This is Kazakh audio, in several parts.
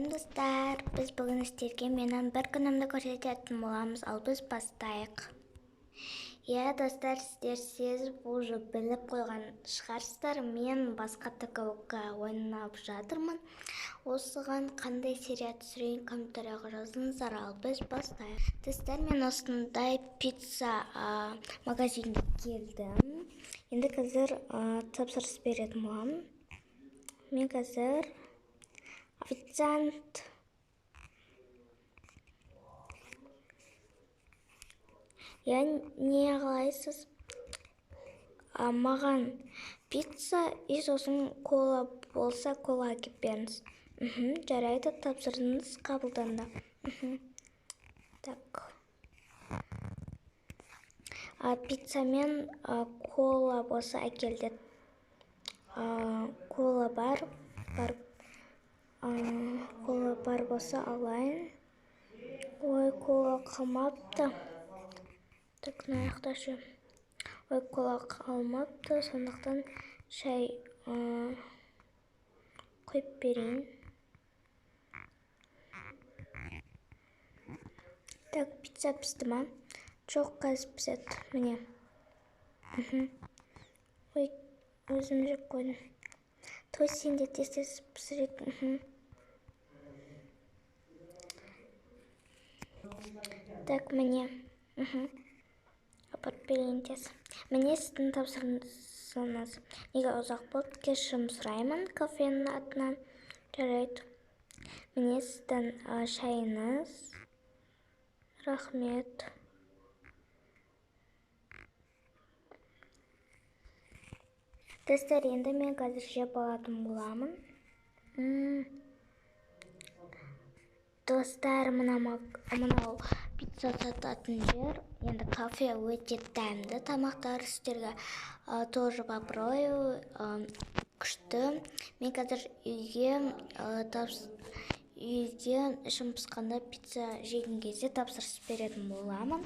Достар, біз бүгін сіздерге менің бір күнімді көрсететін боламыз, ал біз бастайық. Иә, достар, сіздер сезіп уже біліп қойған шығарсыздар, мен басқа ТКОК ойнап жатырмын. Осыған қандай серия түсірейін, комментарияға жазыңыздар, ал біз бастайық. Достар, мен осындай пицца магазинге келдім. Енді қазір тапсырыс беретін боламын. Мен қазір официант. Я не қалайсыз? Маған пицца и сосын кола болса, кола әкеп беріңіз. Жарайды, тапсырысыңыз қабылданды. Так. Пицца мен кола болса әкел деді. Кола бар, бар. Кола бар болса алайын. Ой, кола қалмапты. Так, мына жақта ше. Ой, кола қалмапты, сондықтан шай құйып берейін. Так, пицца пісті ма? Жоқ, қазір піседі. Міне. Ой, өзім жеп қойдым. Той, сен де тез-тез пісіреді. Так, міне. Апарып берейін тез. Міне сіздің тапсырысыңыз. Неге ұзақ болды? Кешірім сұраймын кафенің атынан. Жарайды. Міне сіздің шайыңыз. Рахмет. Достар, енді мен қазір жеп алатын боламын. Достар, мынау пицца сататын жер. Енді кафе өте дәмді тамақтар, сіздерге тоже попробую. Күшті. Мен қазір үйге ішім пысқанда пицца жеген кезде тапсырыс беретін боламын.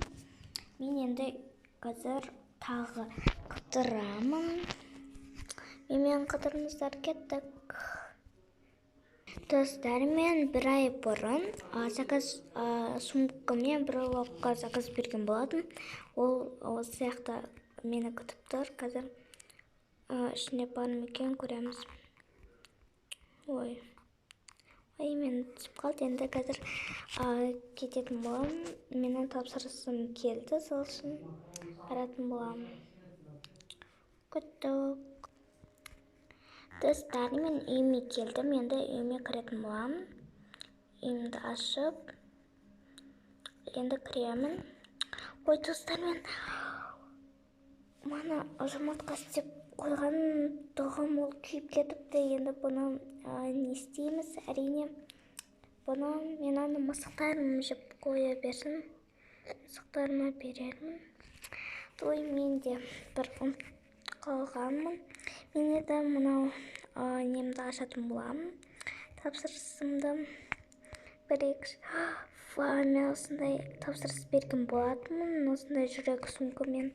Мен енді қазір тағы қыдырамын. Менімен қыдырыңыздар, кеттік. Достар, мен бір ай бұрын заказ, сумкамен бір локқа заказ берген болатын. Ол осы жақта мені күтіп тұр. Қазір ішінде бар ма екен көреміз. Ой. Ой, мен түсіп қалды. Енді қазір кететін боламын. Менің тапсырысым келді, сол үшін баратын боламын. Күттік. Достар, мен үйіме келдім. Енді үйіме кіретін боламын. Үйімді ашып, енді кіремін. Ой, достар, мен мана жұмыртқа істеп қойған тұғым, ол күйіп кетіпті. Енді бұны не істейміз? Әрине, бұны мен аны мысықтарым жеп қоя берсін. Мысықтарыма берермін. Ой, мен де бір ұмытып қалғанмын. Мен енді мынау немді ашатын боламын. Тапсырысымды бір екі мен осындай тапсырыс берген болатынмын. Осындай жүрек сумкамен.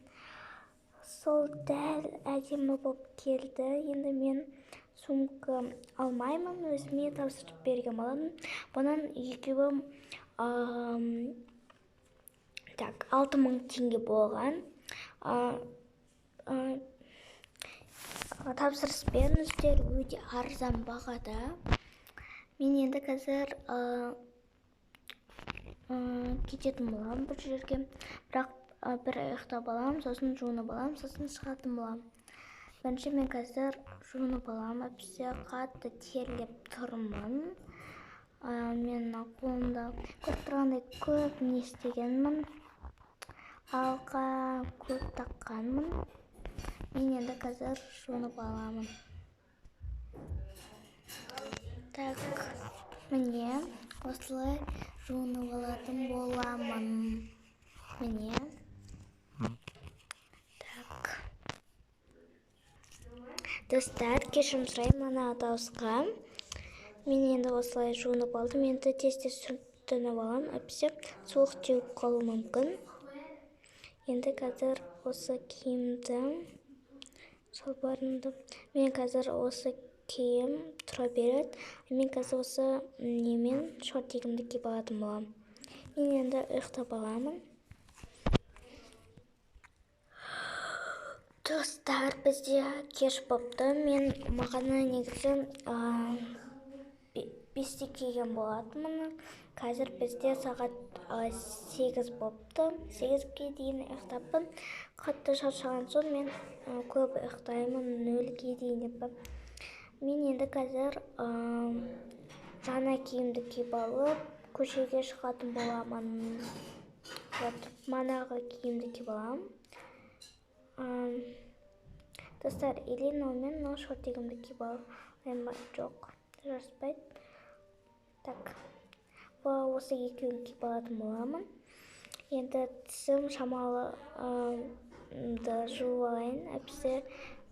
Сол дәл әдемі болып келді. Енді мен сумка алмаймын, өзіме тапсырыс берген болатынмын. Бұның екеуі, так, 6000 теңге болған. Тапсырыс беріңіздер, өте арзан бағада. Мен енді қазір кететін боламын бір жерге. Бірақ бір ұйықтап аламын, сосын жуынып аламын, сосын шығатын боламын. Бірінші мен қазір жуынып аламын. Әйтпесе қатты терлеп тұрмын. Мен мына қолымда көріп тұрғандай көп не істегенмін. Алқа көп таққанмын. Мен енді қазір жуынып аламын. Так, міне осылай жуынып алатын боламын. Міне. Так. Достар, кешірім сұраймын ана дауысқа. Мен енді осылай жуынып алдым. Енді тез-тез сүртініп аламын. Әйтпесе суық теуіп қалуы мүмкін. Енді қазір осы киімді, шалбарымды, мен қазір осы киім тұра береді. Мен қазір осы немен шортигімді киіп алатын боламын. Мен енді ұйықтап аламын. Достар, бізде кеш бопты. Мен мағана негізі 5-те келген болатынмын. Қазір бізде сағат 8 бопты. 8-ге дейін ұйықтаппын. Қатты шаршаған соң мен көп ұйықтаймын, 0-ге дейін деп. Мен енді қазір жаңа киімді киіп алып, көшеге шығатын боламын. Вот, манағы киімді киіп аламын. Достар, или мынаумен мынау шортигімді киіп алайын ба? Жоқ, жараспайды. Так, осы екеуін киіп алатын боламын. Енді тісім шамалы жуып алайын, әйтпесе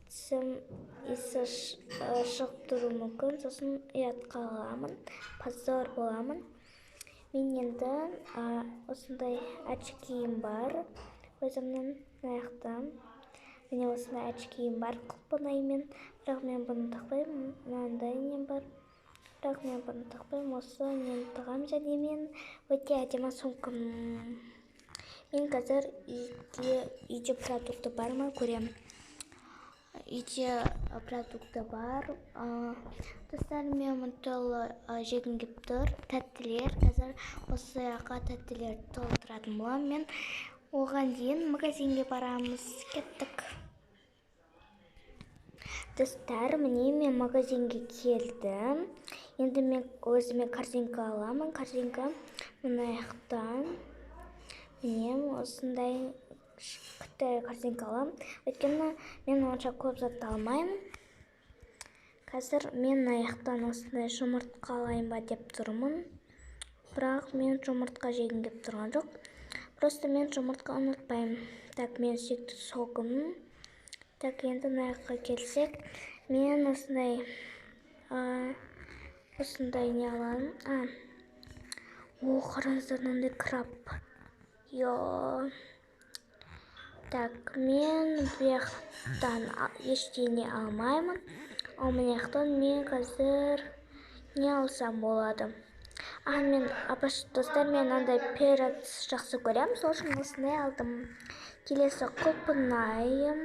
тісім иісі шығып тұруы мүмкін. Сосын ұятқа қаламын, позор боламын. Мен енді осындай очкиім бар өзімнің мына. Міне осындай очкиім бар құлпынаймен, бірақ мен бұны тақпаймын. Мынандай нем бар, бірақ мен бұны тақпаймын. Осы нені тағамын және мен өте әдемі сумкам. Мен қазір үйде продукты бар ма көремін. Үйде продукты бар. Достар, мен мұнталы жегім келіп тұр. Тәттілер. Қазір осы жаққа тәттілер толтыратын боламын. Мен оған дейін магазинге барамыз. Кеттік. Достар, міне мен магазинге келдім. Енді мен өзіме корзинка аламын. Корзинка мына жақтан. Міне осындай күтті корзинка аламын. Өйткені мен онша көп зат алмаймын. Қазір мен мына жақтан осындай жұмыртқа алайын ба деп тұрмын. Бірақ мен жұмыртқа жегім келіп тұрған жоқ. Просто мен жұмыртқа ұнатпаймын. Так, мен сүйікті согым. Так, енді мына жаққа келсек, мен осындай осындай не аламын. О, қараңыздар, мынандай краб. Йо. Так, мен бұл жақтан ештеңе алмаймын. Ал мына жақтан мен қазір не алсам болады? Мен апаш, достар, мен мынандай перец жақсы көремін, сол үшін осындай алдым. Келесі құлпынайым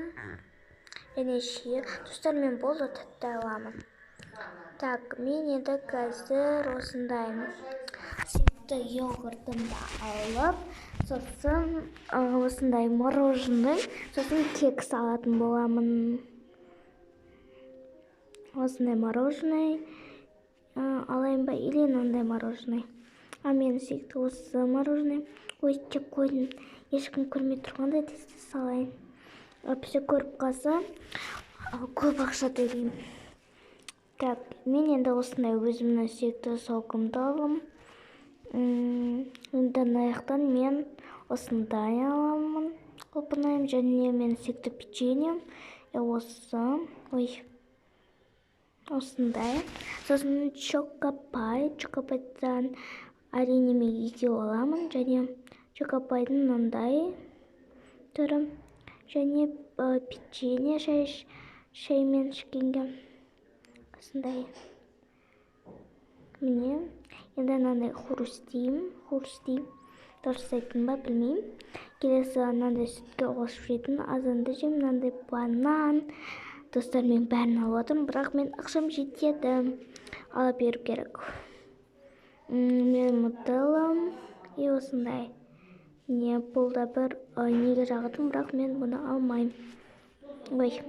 және шие. Достар, мен болды тәтті аламын. Так, мен енді қазір осындай сүйікті йогуртымды алып, сосын осындай мороженое, сосын кекс алатын боламын. Осындай мороженое алайын ба или мынандай мороженое? Мен сүйікті осы мороженое. Ой, жеп қойдым. Ешкім көрмей тұрғандай тез салайын. Әйтпесе көріп қалса, көп ақша төлеймін. Так, мен енді осындай өзімнің сүйікті сокымды аламын. Енді мына жақтан мен осындай аламын. Құлпынайым және мен сүйікті печеньем. Осы, ой, осындай. Сосын чокопай, чокопайдан әрине мен екеу аламын. Және чокопайдың мынандай түрі. Және печенье шаймен ішкенге. Осындай. Міне, енді мынандай хрустим, хрустим. Дұрыс айттым ба, білмеймін. Келесі мынандай сүтке қосып жейтін азанды жеймін, мынандай банан. Достар, мен бәрін алып отырмын, бірақ мен ақшам жетеді. Ала беру керек. Мен нутеллам и осындай. Не, бұл да бір неге жағатын, бірақ мен бұны алмаймын. Ой.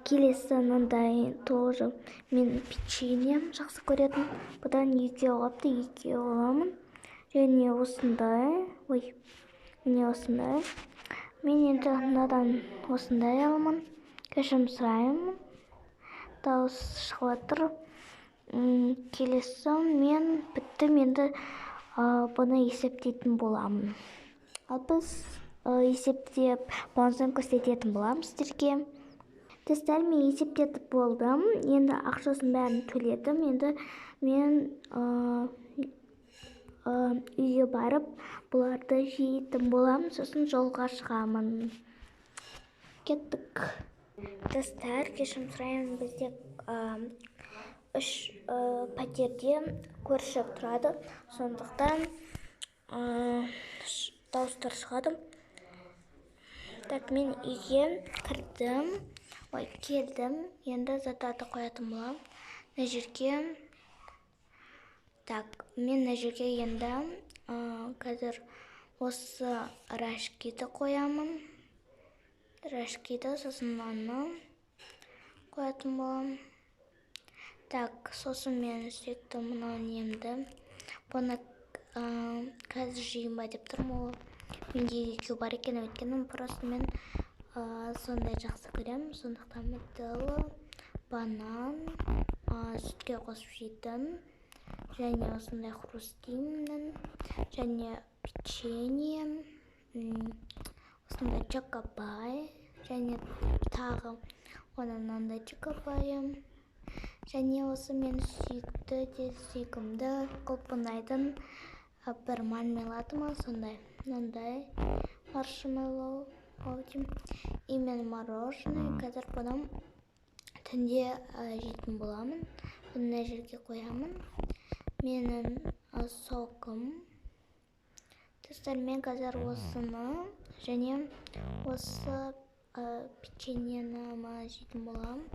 Келесі мынандай тоже мен печенье жақсы көретін. Бұдан екеу алыпты, екеу аламын. Және осындай, ой, міне осындай. Мен енді мынадан осындай аламын. Кешірім сұраймын. Дауыс шығып жатыр. Келесі мен біттім, енді бұны есептейтін боламын. Ал біз есептеп болған соң көрсететін боламын сіздерге. Достар, мен есептетіп болдым. Енді ақшасын бәрін төледім. Енді мен үйге барып бұларды жейтін боламын, сосын жолға шығамын. Кеттік. Достар, кешірім сұраймын, бізде Үш пәтерде көрші тұрады, сондықтан дауыстар шығады. Так, мен үйге кірдім, ой, келдім. Енді заттарды қоятын боламын мына жерге. Так, мен мына жерге енді қазір осы рожкиді қоямын, рожкиді, сосын мынаны қоятын боламын. Так, сосын мен сүйікті мынау немді, бұны қазір жейін ба деп тұрмын. Ол менде екеу бар екен, өйткені просто мен сондай жақсы көремін. Сондықтан медело, банан, сүтке қосып жейтін, және осындай хрустимнің, және печенье, осындай чокопай, және тағы оның мынандай чокопайы, және осы мен сүйікті де сүйкімді құлпынайдың бір мармелады ма, сондай, мынандай маршмеллоу ау деймін. И мен мороженое қазір бұны түнде жейтін боламын. Бұны мына жерге қоямын. Менің сокым. Достар, мен қазір осыны және осы печеньені ма жейтін боламын.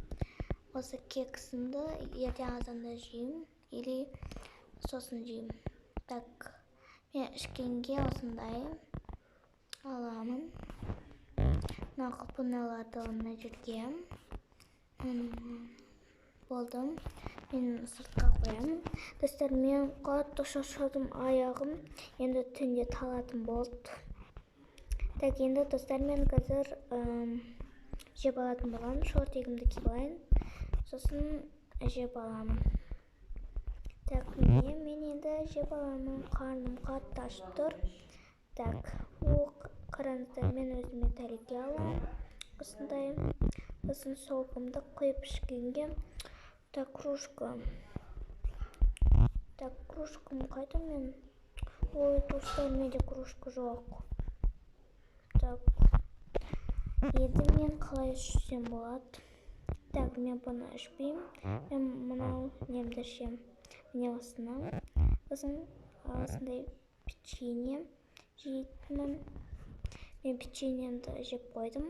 Осы кексімді ертең азанда жеймін или сосын жеймін. Так, мен ішкенге осындай аламын. Мына құлпынайларды мына жерге болды, мен сыртқа қоямын. Достар, мен қатты шаршадым, аяғым енді түнде талатын болды. Так, енді, достар, мен қазір жеп алатын боламын. Шортигімді киіп алайын, сосын жеп аламын. Так, міне, мен енді жеп аламын, қарным қатты ашып тұр. Так, о, қараңыздар, мен өзіме тәрелке аламын осындай, сосын согымды құйып ішкенге. Так, кружка. Так, кружкам қайда мен? Ой, достар, менде кружка жоқ. Так, енді мен қалай ішсем болады? Так, мен бұны ішпеймін, мен мынау немді ішемін, міне, осыны. Сосын осындай печенье жейтінмін. Мен печеньемді жеп қойдым,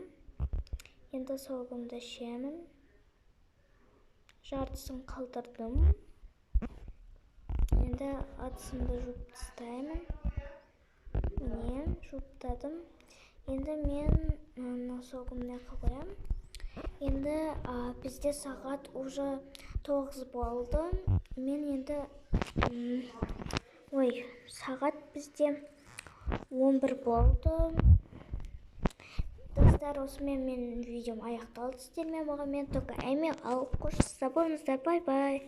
енді согымды ішемін, жартысын қалдырдым. Енді ыдысымды жуып тастаймын. Міне, жуып тастадым. Енді мен мына согымды мына қоямын. Енді бізде сағат уже 9 болды. Мен енді ой, сағат бізде 11 болды. Достар, осымен менің видеом аяқталды. Сіздермен болған мен, только Әмел. Ал қош, сау болыңыздар, бай бай.